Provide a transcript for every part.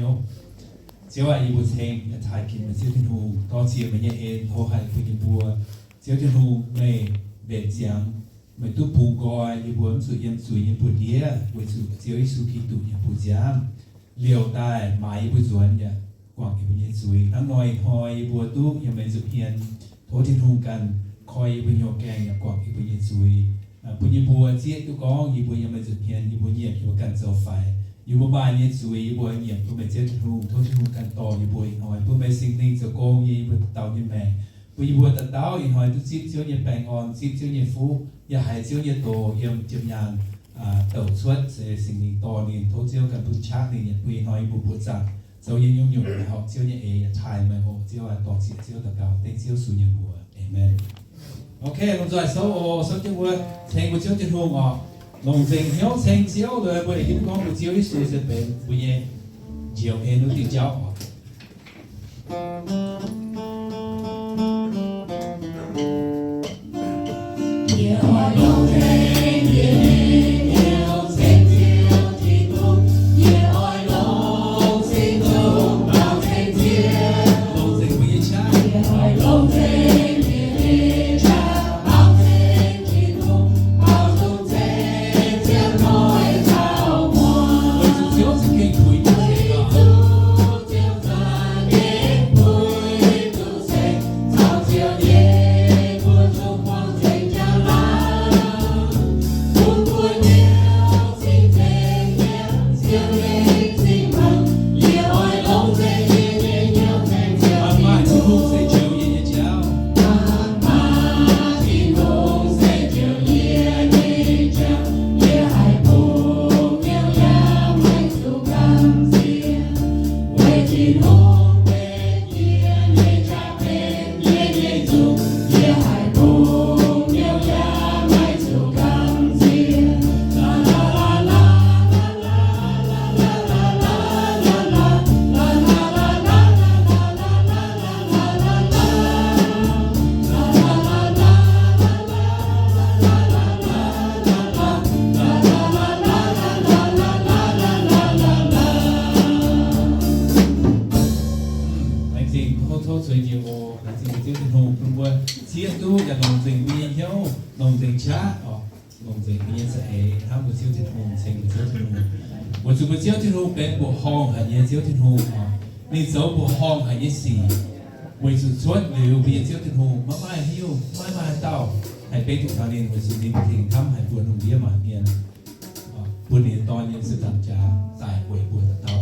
hnyouv. Ziouv aac, yie mbuo ceng yaac taaih ginx meih Ziouv Tin-Hungh, dorh ziex meih nyei en tov haic bun yie mbuo. Ziouv Tin-Hungh, meih mbenc ziangx, meih duqv bungx nqoi yie mbuo mv zuqc yiem zuiz nyei buoz-ndiev, weic zuqc Ziouv Yesu Giduc nyei buoz-nziaamv liouc daaih maaiz yie mbuo nzuonx yaac guangc yie mbuo nyei zuiz. Hnangv nor ih hnoi yie mbuo duqv yiem meih nza'hmien hnyouv, tov Tin-Hungh ganh koi yie mbuo hnyouv gaengh yaac guangc yie mbuo nyei zuiz, bun yie mbuo zieqv duqv gorngv yie mbuo yiem meih nza'hmien yie mbuo nyiemc yie mbuo ganh zoux faix. Yie mbuo maaih nyei zuiz yie mbuo nyiemc bun meih Ziouv Tin-Hungh. Tov Tin-Hungh ganh dorh yie mbuo ih hnoi, bun meih Singx Lingh zoux gong yie mbuo dauh nyei maengc, bun yie mbuo dauh dauh ih hnoi duqv zipv Ziouv nyei baengh orn, zipv Ziouv nyei fuqv, yaac haiz Ziouv nyei doz yiem jiem nyaanh douc cuotv, se Singx Lingh dorh ninh. Tov Ziouv ganh bun qaqv ninh, yaac bun ih hnoi yie mbuo buoqc zaangc zoux nyei nyungc-nyungc horpc Ziouv nyei eix yaac taaih meih oc. Ziouv aac, dorh zieqc Ziouv daux gaux dengv Ziouv Yesu nyei mbuox. Aamen. Ok, lomh nzoih souv oc. Souv jienv mbuo ceng mbuo Ziouv Tin-Hungh oc. Longc nzengc hnyouv ceng Ziouv, mbuo hiuv duqv gorngv mbuo Ziouv Yesu se benx mbuo nyei njoux en wuov diuh jauv oc. Laengz zingh, tov, tov zueiz jiex oc. Laengz zingh Ziouv Tin-Hungh bun mbuo zieqv duqv yaac longc nzengc mbuo nyei hnyouv, longc nzengc qaqv oc, longc nzengc mbuo nyei za'eix hnamv mbuo Ziouv Tin-Hungh, ceng mbuo Ziouv Tin-Hungh. Weic zuqc mbuo Ziouv Tin-Hungh benx mbuoqc horngh haic nyei Ziouv Tin-Hungh oc. Ninh zoux mbuoqc horngh haic nyei sic. Weic zuqc cuotv liuz mbuo nyei Ziouv Tin-Hungh maiv maaih haaix nyungc, maiv maaih haaix dauh haih beiv duqv taux ninh, weic zuqc ninh tengx hnamv haic mbuo lungh ndiev maanc mienh, bun ninh nyei Dorn nyei se zanc jaax daaih weic mbuo dauh dauh.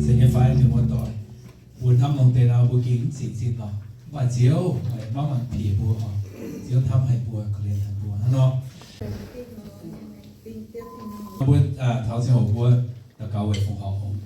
Ceng nyei fai mienh muoz-doic, mbuo hnamv longx deix nor, mbuo gengh mv sienx zinh lorqc. Mv baac Ziouv maiv mangc piex mbuo oc. Ziouv hnamv haic mbuo, korv-lienh haic mbuo hnangv nor. Mbuo taux ziangh hoc mbuo daux gaux weic fongc horc oc.